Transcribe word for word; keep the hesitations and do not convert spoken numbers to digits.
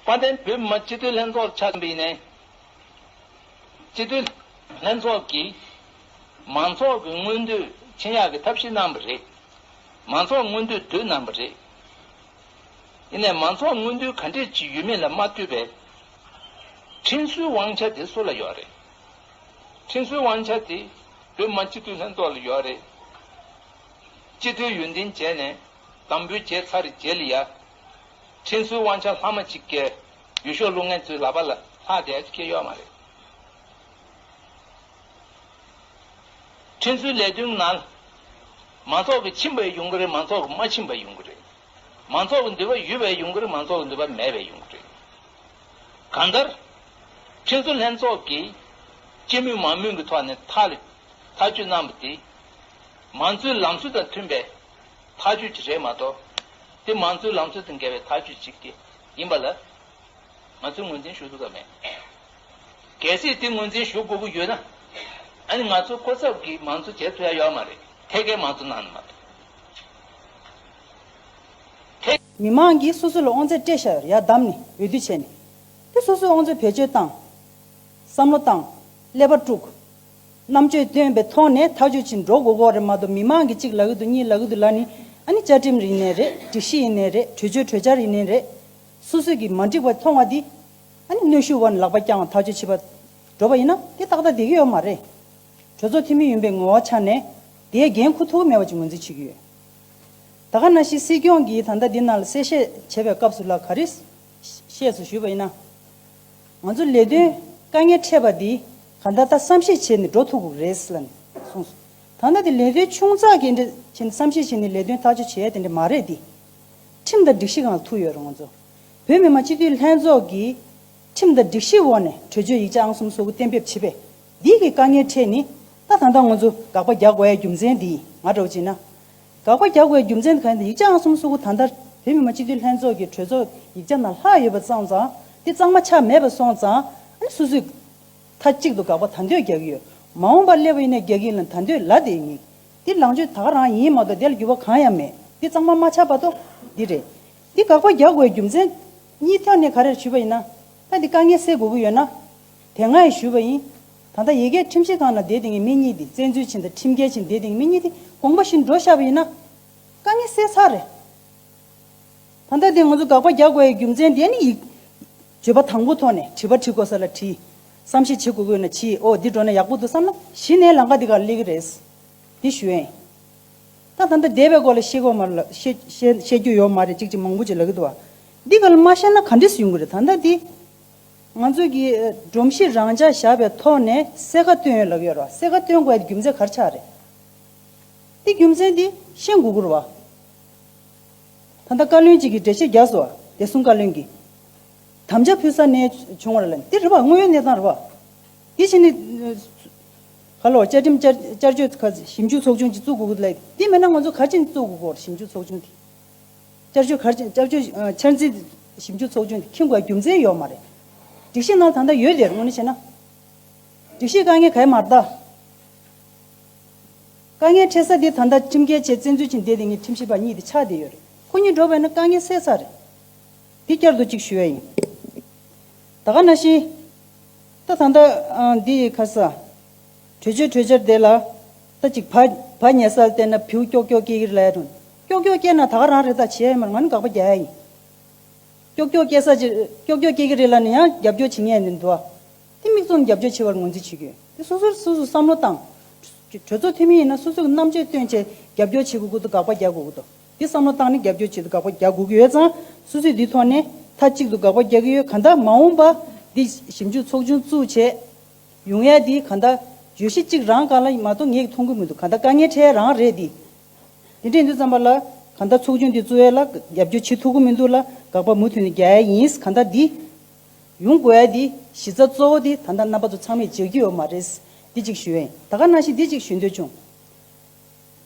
དཔལ་ལྡན་བོད་མི་མང་སྤྱི་འཐུས་ལྷན་ཚོགས་ཆགས་པ་ཡིན་ནའི། སྤྱི་འཐུས་ལྷན་ཚོགས་ཀྱིས་མང་ཚོགས་ཀྱི་མངོན་འདོད་ཕྱིན་ཡག་གི་ཐབས་ཤེས་གནང་བ་རེད། མང་ཚོགས་མངོན་འདོད་བསྡུས་གནང་བ་རེད། ཡིན་ནའི་མང་ཚོགས་མངོན་འདོད་ག་འདྲས་ཅིག་ཡོད་མེད་ལ་མ་ལྟོས་པའི་ཁྲིམས་སྲོལ་དབང་ཆ་དེ་སུ་ལ་ཡོད་རེད། ཁྲིམས་སྲོལ་དབང་ཆ་དེ་བོད་མི་མང་སྤྱི་འཐུས་ལྷན་ཚོགས་ལ་ཡོད་རེད། སྤྱི་འཐུས་ཡོན་ཏན་བྱས་ནས་དམ་འབུལ་བྱས་ཚར་རྗེས་ལ་ཡ། ཁྲིམས་སྲོལ་དབང་ཆ་ལྷག་མ་གཅིག་གིས་འོས་ཤོག་བླུག་མཁན་ཚོའི་ལག་པ་ལ་ལྷག་བསྡད་ཡ་ཅིག་ཡོད་མ་རེད། ཁྲིམས་སྲོལ་ལས་དོན་ནང་མང་ཚོགས་ཀྱི་ཕྱིན་པ་ཡོང་གི་རེད། མང་ཚོགས་ཀྱི་མ་ཕྱིན་པ་ཡོང་གི་རེད། མང་ཚོགས་ཀྱི་འདོད་པ་ཡོད་པ་ཡོང་གི་རེད། མང་ཚོགས་ཀྱི་འདོད་པ་མེད་པ་ཡོང་གི་རེད། གང་ལྟར། ཁྲིམས་བཟོ་ལྷན་ཚོགས་ཀྱིས་སྤྱི་མོས་མང་མོས་ཀྱི་ཐོག་ནས་ཐག་ལ་ཐག་གཅོད་གནང་བ་དེ། མང་གཙོའི་ལམ་སྲོལ་དང་མཐུན་པའི་ཐག་གཅོད་ཅིག་རེད་མ་གཏོགས། དེ་མང་གཙོའི་ལམ་སྲོལ་དང་འགལ་བའི་ཐག་གཅོད་ཅིག་དེ་ཡིན་པ་ལ་ང་ཚོས་ངོས་འཛིན་ཞུ་ཐུབ་ཀྱི་མེད། གལ་སྲིད་དེ་ངོས་འཛིན་ཞུ་དགོས་ཀྱི་ཡོད་ན། ཨ་ནི་ང་ཚོ་སྐུ་ཚབ་ཀྱིས་མང་གཙོ་བྱེད་ཐུབ་ཡ་ཡོད་མ་རེད། ཐད་ཀའི་མང་གཙོ་གནང་ནི་མ་གཏོགས། མི་མང་གིས་སོ་སོ་ལ་དབང་ཚད་སྤྲད་བཞག་ཡོད་རེད། ཡར་བདམས་ནས་འོས་བསྡུ་བྱས་ནས། དེ་སོ་སོས་དབང་ཚད་བེད་སྤྱོད་བཏང་། བསམ་བློ་བཏང་། ཀླད་པ་དཀྲུགས། རྣམ་དཔྱོད་བཏོན་པའི་ཐོག་ནས་ཐག་གཅོད་བྱེད་འགྲོ་དགོས་ཀྱི་རེད་མ་གཏོགས། མི་མང་གིས་གཅིག་ལབ་ཀྱི་འདུག་གཉིས་ལབ་ཀྱི་འདུག་ལབ་ནས། ཨ་ནི་བཅའ་ཁྲིམས་ཡིན་ནའི་རེད། སྒྲིག་གཞི་ཡིན་ནའི་རེད། གྲོས་ཆོད་གྲོས་འཆར་ཡིན་ནའི་རེད། སོ་སོས་ཀྱིས་མ་འགྲིག་པ་མཐོང་བ་འདི། ཨ་ནི་གནོན་ཤུགས་འོག་ནས་ལག་པ་བརྐྱངས་ཐག་གཅོད་བྱེད་པ་འགྲོ་བ་ཡིན་ན། དེ་ཏག་ཏག་བསྡད་ཀྱི་ཡོད་མ་རེད། གྲོས་ཚོགས་འཐུས་མི་ཡིན་པའི་ངོ་བོ་ཆ་ནས་དེའི་འགན་འཁུར་ཐུབ་ཀྱི་མེད་པ་ཅིག་ངོས་འཛིན་བྱེད་ཀྱི་ཡོད། ད་ག་ནང་བཞིན་སྲིད་སྐྱོང་གིས་ད་ལྟ་འདི་ནང་ལ་གསལ་བཤད་བྱེད་པའི་སྐབས་སུ་ལ་ག་རེ་བཤད་སོང་ཞུས་པ་ཡིན་ན། ང་ཚོ་ལས་དོན་དཀའ་ངལ་འཕྲད་པ་འདི་གང་ལྟར་ད་བསམ་ཤེས་བྱས་ནས་འགྲོ་ཐུབ་དགོས་རེད་ཟེར་ལབ་ནས་གསུངས་སོང་། ད་ལྟ་འདི་ལས་དོན་ཆུང་ཙག་གི་འདྲ་བྱས་ནས་བསམ་ཤེས་བྱས་ནས་ལས་དོན་ཐག་གཅོད་བྱེད་ཡ་དེ་འདྲ་མ་རེད་འདི། ཁྲིམས་དང་སྒྲིག་གཞི་སྒང་ལ་ཐུག་ཡོད་རེད་ང་ཚོ། བོད་མི་མང་སྤྱི་འཐུས་ལྷན་ཚོགས་ཀྱིས་ཁྲིམས་དང་སྒྲིག་གཞིའི་འོག་ནས་གྲོས་ཆོད་ཡིག་ཆ་ཨང་གསུམ་སོ་དགུ་གཏན་འབེབས་བྱས་པས། འདི་གི་དཀའ་ངལ་འཕྲད་ནི། ད་ད་ལྟ་ང་ཚོ་དགག་པ་རྒྱག་དགོས་ཡ་རྒྱུ་མཚན་འདི་ང་འདྲ་བོ་བྱས་ན། དགག་པ་རྒྱག་དགོས་ཡ་རྒྱུ་མཚན་དེ་ག་ཡིན་ན། ཡིག་ཆ་ཨང་གསུམ་སོ་དགུ་ད་ལྟ་བོད་མི་མང་སྤྱི་འཐུས་ལྷན་ཚོགས་ཀྱི་གྲོས་ཚོགས་ཡིག་ཆ་ནང་ལྷག་ཡོད་པ་སོང་ཙང་། འདི་གཙང་མ་ཆགས་མེད་པ་སོང་ཙང་། ཨ་ནི་སོ་སོས་མཐའ་གཅིག་ཏུ་དགག་པ་ད་འདོད་རྒྱག་གི་ཡོད། མ་འོངས་པར་སླེབས་པ་ཡིན་ན་རྒྱག་གི་ཡིན་ལ་ད་འདོད་ལབ་བསྡད་ཡིན། འདི་ལངས་ཕྱོགས་ད་ག་རང་ཡིན་མ་གཏོགས་དེ་ལ་འགྱུར་བ་གང་ཡང་མེད། འདི་གཙང་མ་མ་ཆགས་བར་དུ་འདི་རེད། འདི་དགག་པ་རྒྱག་དགོས་རྒྱུ་མཚན་གཉིས་ཐོག་ནས་ག་རེར་ཞུས་པ་ཡིན་ན། ད་འདི་དཀའ་ངལ་སེལ་དགོས་ཀྱི་ཡོད་ན། དེ་སྔ་ཡང་ཞུས་པ་ཡིན། ད་ལྟ་ཡ་གིའི་ཁྲིམས་ཞིབ་ཁང་ནང་བསྡད་བསྡད་མཁན་མི་གཉིས་འདི། བཙན་འཛུལ་བྱས་དང་ཁྲིམས་འགལ་བྱས་བསྡད་བསྡད་མཁན་མི་གཉིས་འདི་དགོངས་པ་བཞིན་འགྲོ་བཞག་པ་ཡིན་ན། དཀའ་ངལ་སེལ་ཚར་རེད། ད་ལྟ་དེ་ང་ཚོ་དགག་པ་རྒྱག་དགོས་ཡའི་རྒྱུ་མཚན་དེ་ནི་ཡིག་བརྗོད་པ་དང་པོ་ཐོག་ནས། དྲི་བ་དྲི་དགོས་ས་ལ་དྲིས། བསམ་ཤེས་བྱེད་དགོས་ཀྱི་ཡོད་ན་བྱས། ཨོ་འདི་འགྲོ་ན་ཡག་པོ་འདུག་བསམ་ན་གཞི་ནས་ལམ་ཁ་འདི་གར་སླེབས་ཀྱི་རེད། འདི་ཞུ་ཡིན། ད་ད་ལྟ་འདས་པའི་སྐོར་ལ་བཤད་དགོས་མ་རེད་ལ། བཤད་བཤད་བཤད་རྒྱུ་ཡོད་མ་རེད། གཅིག་གཅིག་མང་པོ་ཅིག་ལབ་ཀྱི་འདུག་བ། འདི་ག་ལ་མ་བཤད་ན་ག་འདྲས་ཡོང་གི་རེད། ད་ལྟ་འདི་ང་ཚོ་གི་སྒྲོམ་གཞི་རང་འཇགས་བཞག་པའི་ཐོག་ནས་གསལ་ཁ་བཏོན་ཡོད་ལབ་ཡོད་རེད་བ། གསལ་ཁ་བཏོན་དགོས་ཡ་རྒྱུ་མཚན་ག་རེ་ཆགས་རེད། འདི་རྒྱུ་མཚན་འདི་ཤེས་དགོས་ཀྱི་རེད་བ། ད་ལྟ་བཀའ་བློན་གཅིག་གིས་འགྲེལ་བཤད་རྒྱག་སོང་བ། བདེ་སྲུང་བཀའ་བློན་གྱིས། དམ་བཅའ་ཕུལ་ས་ནས་བྱུང་བ་རེད་ལབ། འདི་རེད་བ། དངོས་ཡོད་གནས་སྟངས་རེད་བ། འདི་བྱས་ནས་ག་ལོ། བཅའ་ཁྲིམས་བསྐྱར་བསྐྱར་བཅོས་ཁ་ཞིབ་འཇུག་ཚོགས་ཆུང་ཅིག་བཙུགས་དགོས་ཀྱི་རེད་ལབ། འདི་མེད་ན་ང་ཚོ་ག་རེ་བྱས་ནས་བཙུགས་དགོས་ཀྱི་རེད། ཞིབ་འཇུག་ཚོགས་ཆུང་དེ། བསྐྱར་བཅོས་ག་རེ་བྱས། བསྐྱར་བཅོས་ཨ། འཆར་འཛིན་ཞིབ་འཇུག་ཚོགས་ཆུང་དེ་འཁྱེར་དགོས་རྒྱུ་མཚན་ཡོད་མ་རེད། སྒྲིག་གཞི་ནང་ད་ལྟ་ཡོད་དེ། དངོས་གནས་བྱས་ན། སྒྲིག་གཞིས་དཀའ་ངལ་ག་ཡེ་མ་རེད་ད། དཀའ་ངལ་འཕྲད་ས་དེ་ད་ལྟ་ཁྲིམས་འགལ་བྱས་བཙན་འཛུལ་བྱས་བསྡད་མཁན་ཁྲིམས་ཞིབ་པ་གཉིས་དེ་ཆགས་བསྡད་ཡོད་རེད། ཁོ་གཉིས་འགྲོ་བས་ན་དཀའ་ངལ་སེལ་ཚར་རེད། འདི་བསྐྱར་དུ་གཅིག་ཞུ་ཡ་ཡིན། ད་ག་ནང་བཞིན། ད་ད་ལྟ་ཨ། འདི་ག་རེ་ཟེར། གྲོས་ཆོད་གྲོས་འཆར་དེ་ལ་ད་ཅིག་བ་བ་ཉལ་ས་བལྟས་ན་བེའུ་ཀྱོག་ཀྱོག་སྐྱེ་གི་རེད་ལབ་ཡ་དང་། ཀྱོག་ཀྱོག་སྐྱེས་ན་ད་ག་རང་རེད། ད་བྱས་ཡ་མ་རེད། ང་ནི་དགག་པ་རྒྱག་ཡ་ཡིན། ཀྱོག་ཀྱོག་སྐྱེ་ས་ཅིག་ཀྱོག་ཀྱོག་སྐྱེ་གི་རེད་ལབ་ནས་ཡང་རྒྱབ་སྐྱོར་བྱེད་མཁན་ཡང་འདུག་བ། དེ་མིག་བཙུམ་རྒྱབ་སྐྱོར་བྱེད་པར་ངོས་འཛིན་བྱེད་དགོས། དེ་སོ་སོར་སོ་སོས་བསམ་བློ་བཏང་། གྲོས་ཚོགས་འཐུས་མི་ཡིན་ན་སོ་སོ་གི་རྣམ་དཔྱོད་བཏོན་བྱས་རྒྱབ་སྐྱོར་བྱེད་དགོས་ཀྱི་འདུག་དགག་པ་རྒྱག་དགོས་ཀྱི་འདུག་དེ་བསམ་བློ་བཏང་ནས་རྒྱབ་སྐྱོར་བྱེད་དུ་དགག་པ་རྒྱག་དགོས་ཀྱི་ཡོད་ཙང་། སོ་སོས་འདིའི་ཐོག་ནས་མཐའ་གཅིག་ཏུ་དགག་པ་རྒྱག་གི་ཡོད། གང་ལྟར་མ་འོངས་པ་འདི་ཞིབ་འཇུག་ཚོགས་ཆུང་བཙུགས་བྱས་ཡོང་ཡ་འདི་གང་ལྟར་བརྗོད་གཞི་གཅིག་རང་སྒང་ལ་མ་གཏོགས་ངས་མཐོང་གི་མི་འདུག་གང་ལྟར་དཀའ་ངལ་འཕྲད་ཡ་རང་རེད་འདི། དེ་འདྲ་ཡིན་དུས་ཙམ་པ་ལ་གང་ལྟར་ཚོགས་ཆུང་འདི་བཙུགས་ཡ་ལ་རྒྱབ་སྐྱོར་བྱེད་ཐུབ་ཀྱི་མི་འདུག་ལ། དགག་པ་མུ་མཐུད་ནས་རྒྱག་ཡ་ཡིན། གང་ལྟར་འདི་ཡོང་དགོས་ཡ་འདི་གཞི་རྩ་གཙོ་བོ་འདི་ད་ལྟ་རྣམ་པ་ཚོ་ཚང་མས་བརྗོད་ཀྱི་ཡོད་མ་རེད། འདི་གཅིག་ཞུ་ཡ་ཡིན། ད་ག་ནང་བཞིན་འདི་གཅིག་ཞུ་འདོད་བྱུང་།